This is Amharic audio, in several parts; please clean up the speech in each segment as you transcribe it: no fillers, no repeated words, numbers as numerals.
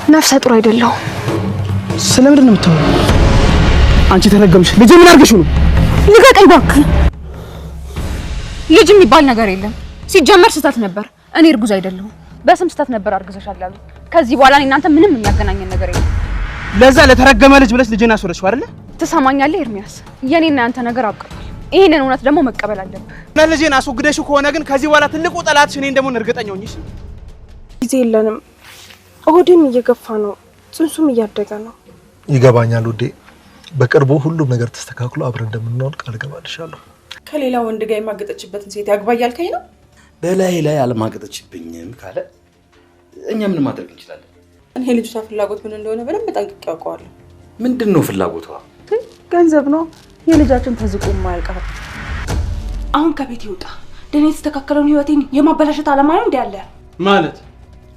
ነፍሰ ጡር አይደለሁም። ስለምንድን ነው የምታወሪው? አንቺ ተረገምሽ። ልጅ ምን አድርገሽው ነው? ልቀቀኝ እባክህ። ልጅ የሚባል ነገር የለም። ሲጀመር ስህተት ነበር። እኔ እርጉዝ አይደለሁም። በስም ስህተት ነበር አርግዘሻል ያሉት። ከዚህ በኋላ እኔ እናንተ ምንም የሚያገናኘን ነገር የለም። ለዛ ለተረገመ ልጅ ብለሽ ልጄን አስወረድሽው አይደለ? ትሰማኛለህ ኤርሚያስ? የኔና ያንተ ነገር አብቅቷል። ይህንን እውነት ደግሞ መቀበል አለብህ። እና ልጄን አስወግደሽው ከሆነ ግን ከዚህ በኋላ ትልቁ ጠላትሽ እኔ እንደምሆን እርግጠኛ ሆኜ። እሺ? ጊዜ የለንም። ሆዴም እየገፋ ነው፣ ጽንሱም እያደገ ነው። ይገባኛል ውዴ። በቅርቡ ሁሉም ነገር ተስተካክሎ አብረን እንደምንሆን ቃል እገባልሻለሁ። ከሌላ ወንድ ጋር የማገጠችበትን ሴት ያግባ እያልከኝ ነው? በላይ ላይ አልማገጠችብኝም ካለ እኛ ምን ማድረግ እንችላለን? እኔ ልጅቷ ፍላጎት ምን እንደሆነ በደንብ ጠንቅቄ አውቀዋለሁ። ምንድን ነው ፍላጎቷ? ገንዘብ ነው። የልጃችን ተዝቆ የማያልቅ ሀብት። አሁን ከቤት ይውጣ። ደህና የተስተካከለውን ህይወቴን የማበላሸት አላማ ነው እንዲ ያለ ማለት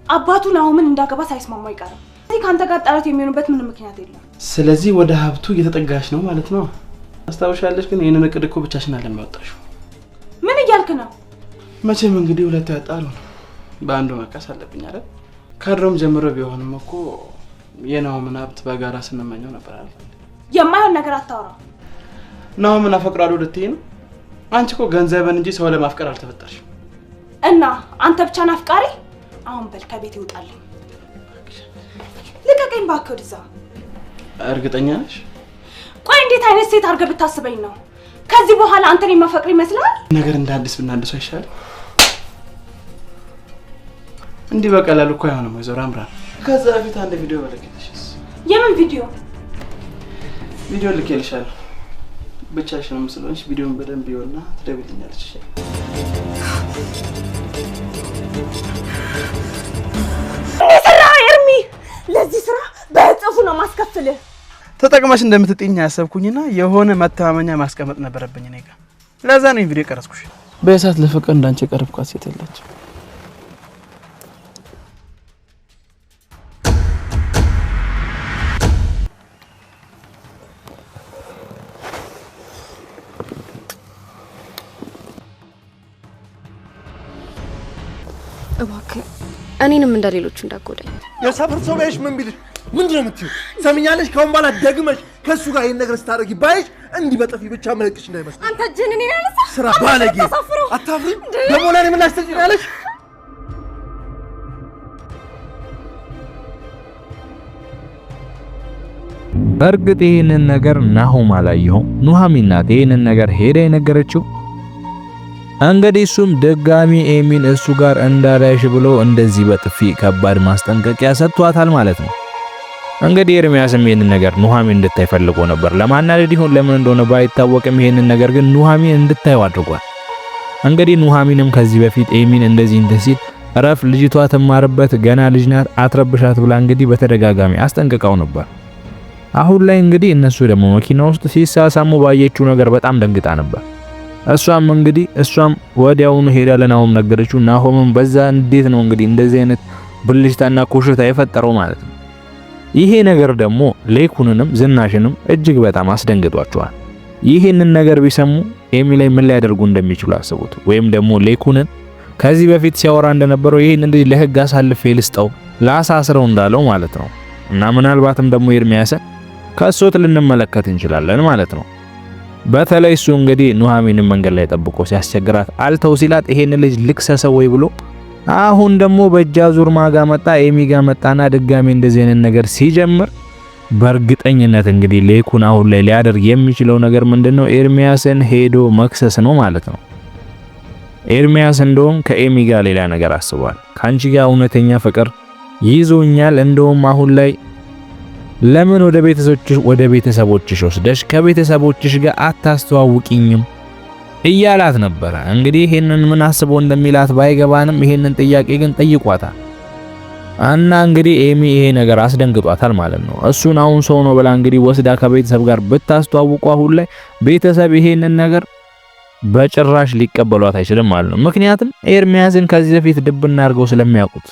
አባቱ ናሆምን እንዳገባ ሳይስማማ አይቀርም። እዚህ ከአንተ ጋር ጠላት የሚሆንበት ምንም ምክንያት የለም። ስለዚህ ወደ ሀብቱ እየተጠጋሽ ነው ማለት ነው። አስታውሻለሽ ግን ይህንን እቅድ እኮ ብቻሽን አይደለም ያወጣሽው። ምን እያልክ ነው? መቼም እንግዲህ ሁለቱ ያጣሉ ነው፣ በአንዱ መካስ አለብኝ አይደል? ከድሮም ጀምሮ ቢሆንም እኮ የናሆምን ሀብት በጋራ ስንመኘው ነበር አይደል? የማይሆን ነገር አታወራ። ናሆምን አፈቅራለሁ ልትይ ነው? አንቺ እኮ ገንዘብን እንጂ ሰው ለማፍቀር አልተፈጠርሽም። እና አንተ ብቻ ናፍቃሪ? አሁን በል ከቤት ይውጣልኝ። ልቀቀኝ እባክህ ወደዛ። እርግጠኛ ነሽ? ቆይ እንዴት አይነት ሴት አድርገህ ብታስበኝ ነው? ከዚህ በኋላ አንተን የማፈቅር ይመስልሃል? ነገር እንደ አዲስ ብናድሰው አይሻልም? እንዲህ በቀላሉ እኮ አይሆንም ወይዘሮ አምራን። ከዛ በፊት አንድ ቪዲዮ በለክልሽስ። የምን ቪዲዮ? ቪዲዮ ልኬልሻለሁ። ብቻሽንም ስለሆንሽ ቪዲዮን በደንብ ይኸውና ትደውይልኛለሽ። እሺ? ስራ ኤርሚ፣ ለዚህ ስራ በእጥፉ ነው ማስከፍልህ። ተጠቅመሽ እንደምትጥኝ ያሰብኩኝና የሆነ መተማመኛ ማስቀመጥ ነበረብኝ እኔ ጋር። ለዛ ነው ይሄን ቪዲዮ የቀረጽኩሽ። በእሳት ለፍቅር እንዳንቺ የቀረብኳት ሴት የለችም። እባክህ እኔንም እንደ ሌሎቹ እንዳጎዳኝ። የሰፈር ሰው ቢያይሽ ምን ቢልሽ ምንድን ነው የምትይው? ሰምኛለሽ? ከአሁን በኋላ ደግመሽ ከእሱ ጋር ይሄን ነገር ስታደርጊ ባይሽ እንዲህ በጥፊ ብቻ መለቅሽ እንዳይመስል። አንተ እጅህን እኔን አነሳ? ስራ ባለጌ! አታፍሪም? ደግሞ ለእኔ ምላሽ ትሰጪኛለሽ? በእርግጥ ይህንን ነገር ናሆም አላየኸውም። ኑሐሚን ናት ይህንን ነገር ሄዳ የነገረችው። እንግዲህ እሱም ድጋሚ ኤሚን እሱ ጋር እንዳላይሽ ብሎ እንደዚህ በጥፊ ከባድ ማስጠንቀቂያ ሰጥቷታል ማለት ነው። እንግዲህ ኤርሚያስም ይህንን ነገር ኑሐሚን እንድታይ ፈልጎ ነበር። ለማናደድ ይሁን ለምን እንደሆነ ባይታወቅም ይህንን ነገር ግን ኑሐሚን እንድታየው አድርጓል። እንግዲህ ኑሐሚንም ከዚህ በፊት ኤሚን እንደዚህ እንትን ሲል እረፍ፣ ልጅቷ ትማርበት፣ ገና ልጅ ናት፣ አትረብሻት ብላ እንግዲህ በተደጋጋሚ አስጠንቅቃው ነበር። አሁን ላይ እንግዲህ እነሱ ደግሞ መኪና ውስጥ ሲሳሳሙ ባየችው ነገር በጣም ደንግጣ ነበር። እሷም እንግዲህ እሷም ወዲያውኑ ሄዳ ለናሆም ነገረችው። ናሆምም በዛ እንዴት ነው እንግዲህ እንደዚህ አይነት ብልሽታና ኮሽታ የፈጠረው ማለት ነው። ይሄ ነገር ደግሞ ሌኩንንም ዝናሽንም እጅግ በጣም አስደንግጧቸዋል። ይህንን ነገር ቢሰሙ ኤሚ ላይ ምን ሊያደርጉ እንደሚችሉ አስቡት። ወይም ደግሞ ሌኩንን ከዚህ በፊት ሲያወራ እንደነበረው ይህን እንግዲህ ለህግ አሳልፌ ልስጠው ላሳስረው እንዳለው ማለት ነው። እና ምናልባትም ደግሞ ኤርሚያስን ከሶት ልንመለከት እንችላለን ማለት ነው። በተለይ እሱ እንግዲህ ኑሐሚንን መንገድ ላይ ጠብቆ ሲያስቸግራት አልተው ሲላት ይሄን ልጅ ልክሰሰው ወይ ብሎ አሁን ደግሞ በእጃ ዙር ማጋ መጣ፣ ኤሚ ጋ መጣና ድጋሚ እንደዚህ አይነት ነገር ሲጀምር በእርግጠኝነት እንግዲህ ሌኩን አሁን ላይ ሊያደርግ የሚችለው ነገር ምንድነው? ኤርሚያስን ሄዶ መክሰስ ነው ማለት ነው። ኤርሚያስ እንደውም ከኤሚ ጋር ሌላ ነገር አስቧል። ካንቺ ጋር እውነተኛ ፍቅር ይዞኛል፣ እንደውም አሁን ላይ ለምን ወደ ቤተሰቦችሽ ወስደሽ ከቤተሰቦችሽ ጋር አታስተዋውቂኝም እያላት ነበረ። እንግዲህ ይሄንን ምን አስቦ እንደሚላት ባይገባንም ይሄንን ጥያቄ ግን ጠይቋታል። እና እንግዲህ ኤሚ ይሄ ነገር አስደንግጧታል ማለት ነው። እሱን አሁን ሰው ነው ብላ እንግዲህ ወስዳ ከቤተሰብ ጋር ብታስተዋውቁ አሁን ላይ ቤተሰብ ይሄንን ነገር በጭራሽ ሊቀበሏት አይችልም ማለት ነው። ምክንያቱም ኤርሚያስን ከዚህ በፊት ድብና አድርገው ስለሚያውቁት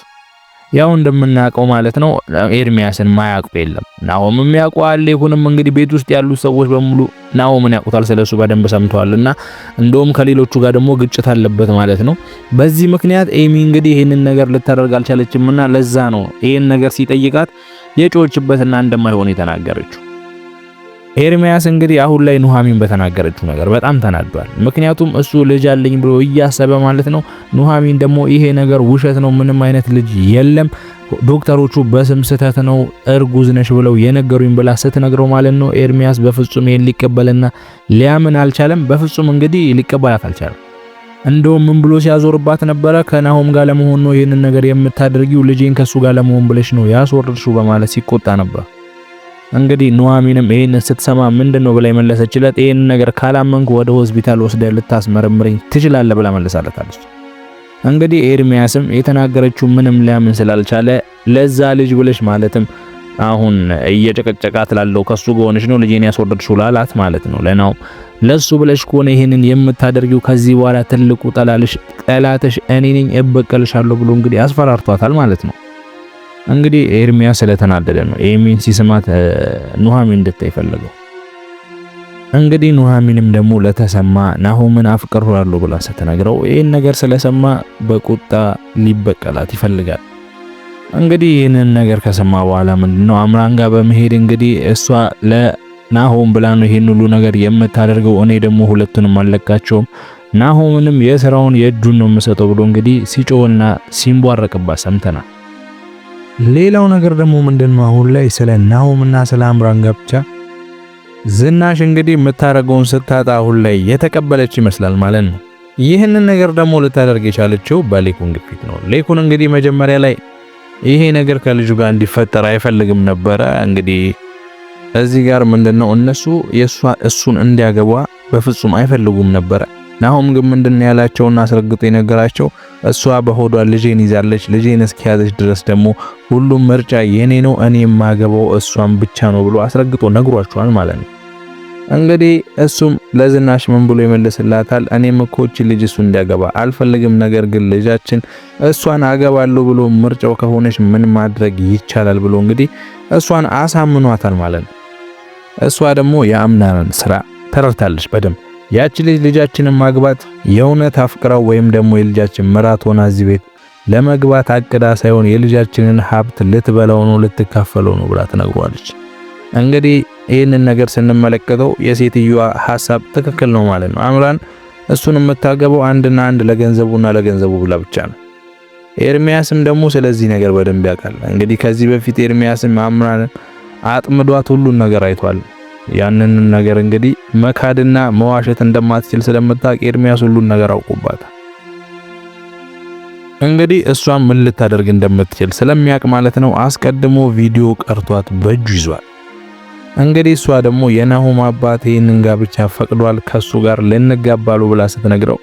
ያው እንደምናውቀው ማለት ነው ኤርሚያስን ማያውቁ የለም። ናሆምም ያውቀዋል። ሌኩንም እንግዲህ ቤት ውስጥ ያሉ ሰዎች በሙሉ ናሆምን ያውቁታል፣ ስለሱ በደንብ ሰምተዋልና እንደውም ከሌሎቹ ጋር ደግሞ ግጭት አለበት ማለት ነው። በዚህ ምክንያት ኤሚ እንግዲህ ይህንን ነገር ልታደርግ አልቻለችምና ለዛ ነው ይህን ነገር ሲጠይቃት የጮችበትና እንደማይሆን የተናገረችው። ኤርሚያስ እንግዲህ አሁን ላይ ኑሐሚን በተናገረችው ነገር በጣም ተናዷል። ምክንያቱም እሱ ልጅ አለኝ ብሎ እያሰበ ማለት ነው። ኑሐሚን ደግሞ ይሄ ነገር ውሸት ነው፣ ምንም አይነት ልጅ የለም፣ ዶክተሮቹ በስም ስህተት ነው እርጉዝ ነሽ ብለው የነገሩኝ ብላ ስትነግረው ማለት ነው ኤርሚያስ በፍጹም ይሄን ሊቀበልና ሊያምን አልቻለም። በፍጹም እንግዲህ ሊቀበላት አልቻለም። እንደውም ምን ብሎ ሲያዞርባት ነበረ? ከናሆም ጋር ለመሆን ነው ይህንን ነገር የምታደርጊው፣ ልጄን ከሱ ጋር ለመሆን ብለሽ ነው ያስወረድሽው በማለት ሲቆጣ ነበር። እንግዲህ ኑሐሚንም ይህን ስትሰማ ምንድነው ብላ የመለሰችለት ይህን ነገር ካላመንኩ ወደ ሆስፒታል ወስደህ ልታስመረምረኝ ትችላለህ ብላ መለሳለታለች። እንግዲህ ኤርሚያስም የተናገረችው ምንም ሊያምን ስላልቻለ ለዛ ልጅ ብለሽ ማለትም አሁን እየጨቀጨቃት ላለው ከሱ ከሆነሽ ነው ልጄን ያስወረድሽው ላላት ማለት ነው ለናው ለሱ ብለሽ ከሆነ ይህንን የምታደርጊው ከዚህ በኋላ ትልቁ ጠላትሽ እኔ ነኝ፣ እበቀልሻለሁ ብሎ እንግዲህ አስፈራርቷታል ማለት ነው። እንግዲህ ኤርሚያስ ስለተናደደ ነው ኤሚን ሲስማት ኑሐሚን እንድታይ ፈለገው። እንግዲህ ኑሐሚንም ደግሞ ለተሰማ ናሆምን አፍቅሬዋለሁ ብላ ስትነግረው ይህን ነገር ስለሰማ በቁጣ ሊበቀላት ይፈልጋል። እንግዲህ ይህንን ነገር ከሰማ በኋላ ምንድነው አምራን ጋር በመሄድ እንግዲህ እሷ ለናሆም ብላ ነው ይህን ሁሉ ነገር የምታደርገው፣ እኔ ደግሞ ሁለቱንም አልለቃቸውም፣ ናሆምንም የስራውን የእጁን ነው የምሰጠው ብሎ እንግዲህ ሲጮህና ሲንቧረቅባት ሰምተናል። ሌላው ነገር ደግሞ ምንድነው አሁን ላይ ስለ ናሆምና ስለ አምራን ጋብቻ ዝናሽ እንግዲህ የምታደርገውን ስታጣ አሁን ላይ የተቀበለች ይመስላል ማለት ነው። ይህንን ነገር ደግሞ ልታደርግ የቻለችው በሌኩን ግፊት ነው። ሌኩን እንግዲህ መጀመሪያ ላይ ይሄ ነገር ከልጁ ጋር እንዲፈጠር አይፈልግም ነበረ። እንግዲህ እዚህ ጋር ምንድነው እነሱ እሱን እንዲያገቧ በፍጹም አይፈልጉም ነበረ። ናሆም ግን ምንድነው ያላቸውና አስረግጦ የነገራቸው እሷ በሆዷ ልጄን ይዛለች፣ ልጄን እስኪያዘች ድረስ ደግሞ ሁሉም ምርጫ የኔ ነው፣ እኔ የማገባው እሷን ብቻ ነው ብሎ አስረግጦ ነግሯቸዋል ማለት ነው። እንግዲህ እሱም ለዝናሽ ምን ብሎ ይመልስላታል? እኔም እኮ እቺ ልጅ እሱ እንዲያገባ አልፈልግም፣ ነገር ግን ልጃችን እሷን አገባለሁ ብሎ ምርጫው ከሆነች ምን ማድረግ ይቻላል ብሎ እንግዲህ እሷን አሳምኗታል ማለት ነው። እሷ ደግሞ የአምናንን ስራ ተረድታለች በደንብ። ያቺ ልጅ ልጃችንን ማግባት የእውነት አፍቅራው ወይም ደግሞ የልጃችን ምራት ሆና እዚህ ቤት ለመግባት አቅዳ ሳይሆን የልጃችንን ሀብት ልትበላው ነው፣ ልትካፈለው ነው ብላ ትነግሯለች። እንግዲህ ይህንን ነገር ስንመለከተው የሴትዮዋ ሐሳብ ትክክል ነው ማለት ነው። አምራን እሱን የምታገባው አንድና አንድ ለገንዘቡና ለገንዘቡ ብላ ብቻ ነው። ኤርሚያስም ደግሞ ስለዚህ ነገር በደንብ ያውቃል። እንግዲህ ከዚህ በፊት ኤርሚያስም አምራን አጥምዷት ሁሉን ነገር አይቷል። ያንን ነገር እንግዲህ መካድና መዋሸት እንደማትችል ስለምታውቅ ኤርሚያስ ሁሉን ነገር አውቆባታል። እንግዲህ እሷም ምን ልታደርግ እንደምትችል ስለሚያውቅ ማለት ነው አስቀድሞ ቪዲዮ ቀርቷት በእጁ ይዟል። እንግዲህ እሷ ደግሞ የናሆም አባት ይህንን ጋብቻ ፈቅዷል ከሱ ጋር ልንጋባሉ ብላ ስትነግረው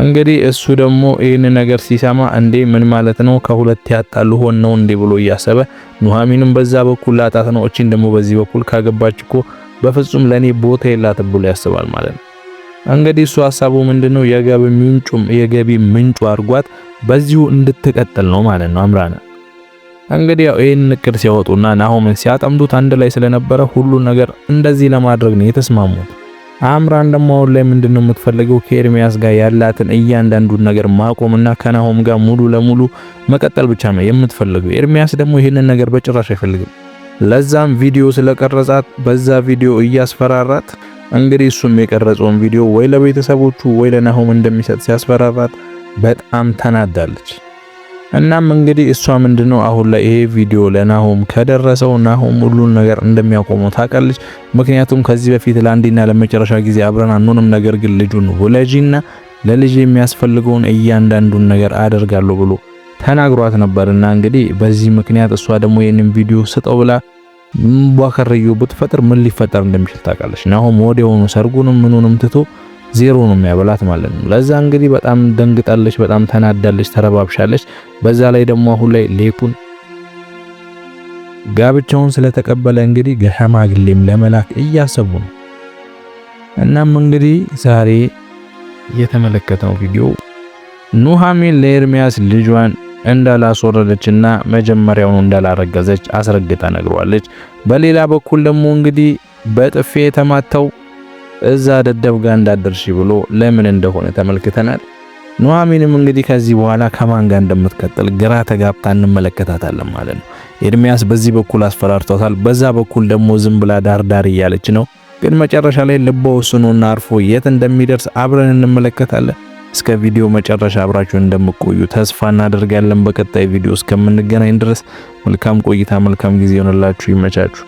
እንግዲህ እሱ ደግሞ ይህን ነገር ሲሰማ እንዴ ምን ማለት ነው ከሁለት ያጣሉ ሆን ነው እንዴ ብሎ እያሰበ ኑሐሚንም በዛ በኩል ላጣት ነው፣ እቺን ደግሞ በዚህ በኩል ካገባች እኮ በፍጹም ለኔ ቦታ የላትም ብሎ ያስባል ማለት ነው። እንግዲህ እሱ ሐሳቡ ምንድነው የገቢ ምንጩ አድርጓት በዚሁ እንድትቀጥል ነው ማለት ነው። አምራን እንግዲህ ያው ይህን እቅድ ሲያወጡና ናሆምን ሲያጠምዱት አንድ ላይ ስለነበረ ሁሉን ነገር እንደዚህ ለማድረግ ነው የተስማሙት። አምራን ደግሞ አሁን ላይ ምንድነው የምትፈልገው ከኤርሚያስ ጋር ያላትን እያንዳንዱን ነገር ማቆምና ከናሆም ጋር ሙሉ ለሙሉ መቀጠል ብቻ ነው የምትፈልገው። ኤርሚያስ ደግሞ ይህንን ነገር በጭራሽ አይፈልግም። ለዛም ቪዲዮ ስለቀረጻት በዛ ቪዲዮ እያስፈራራት እንግዲህ እሱም የቀረጸውን ቪዲዮ ወይ ለቤተሰቦቹ ወይ ለናሆም እንደሚሰጥ ሲያስፈራራት በጣም ተናዳለች። እናም እንግዲህ እሷ ምንድነው አሁን ላይ ይሄ ቪዲዮ ለናሆም ከደረሰው ናሆም ሁሉን ነገር እንደሚያቆመው ታውቃለች። ምክንያቱም ከዚህ በፊት ለአንዴና ለመጨረሻ ጊዜ አብረን አንሆንም፣ ነገር ግን ልጁን ውለጂና ለልጅ የሚያስፈልገውን እያንዳንዱን ነገር አደርጋለሁ ብሎ ተናግሯት ነበርና እንግዲህ በዚህ ምክንያት እሷ ደግሞ ይህንን ቪዲዮ ስጠው ብላ ቧከርዩ ብትፈጥር ምን ሊፈጠር እንደሚችል ታውቃለች። ናሆም ወዲያውኑ ሰርጉንም ምኑንም ትቶ ዜሮ ነው የሚያበላት ማለት ነው። ለዛ እንግዲህ በጣም ደንግጣለች፣ በጣም ተናዳለች፣ ተረባብሻለች። በዛ ላይ ደግሞ አሁን ላይ ሌኩን ጋብቻውን ስለተቀበለ እንግዲህ ሽማግሌም ለመላክ እያሰቡ ነው። እናም እንግዲህ ዛሬ የተመለከተው ቪዲዮ ኑሐሚን ለኤርሚያስ ልጇን እንዳላስወረደችና መጀመሪያውኑ እንዳላረገዘች አስረግጣ ነግሯለች። በሌላ በኩል ደግሞ እንግዲህ በጥፌ የተማተው እዛ ደደብ ጋር እንዳደርሽ ብሎ ለምን እንደሆነ ተመልክተናል። ኑሐሚንም እንግዲህ ከዚህ በኋላ ከማን ጋር እንደምትቀጥል ግራ ተጋብታ እንመለከታታለን ማለት ነው። ኤርሚያስ በዚህ በኩል አስፈራርቷታል፣ በዛ በኩል ደግሞ ዝም ብላ ዳር ዳር እያለች ነው። ግን መጨረሻ ላይ ልቧ ወስኖና አርፎ የት እንደሚደርስ አብረን እንመለከታለን። እስከ ቪዲዮ መጨረሻ አብራችሁን እንደምትቆዩ ተስፋ እናደርጋለን። በቀጣይ ቪዲዮ እስከምንገናኝ ድረስ መልካም ቆይታ፣ መልካም ጊዜ ይሆንላችሁ። ይመቻችሁ።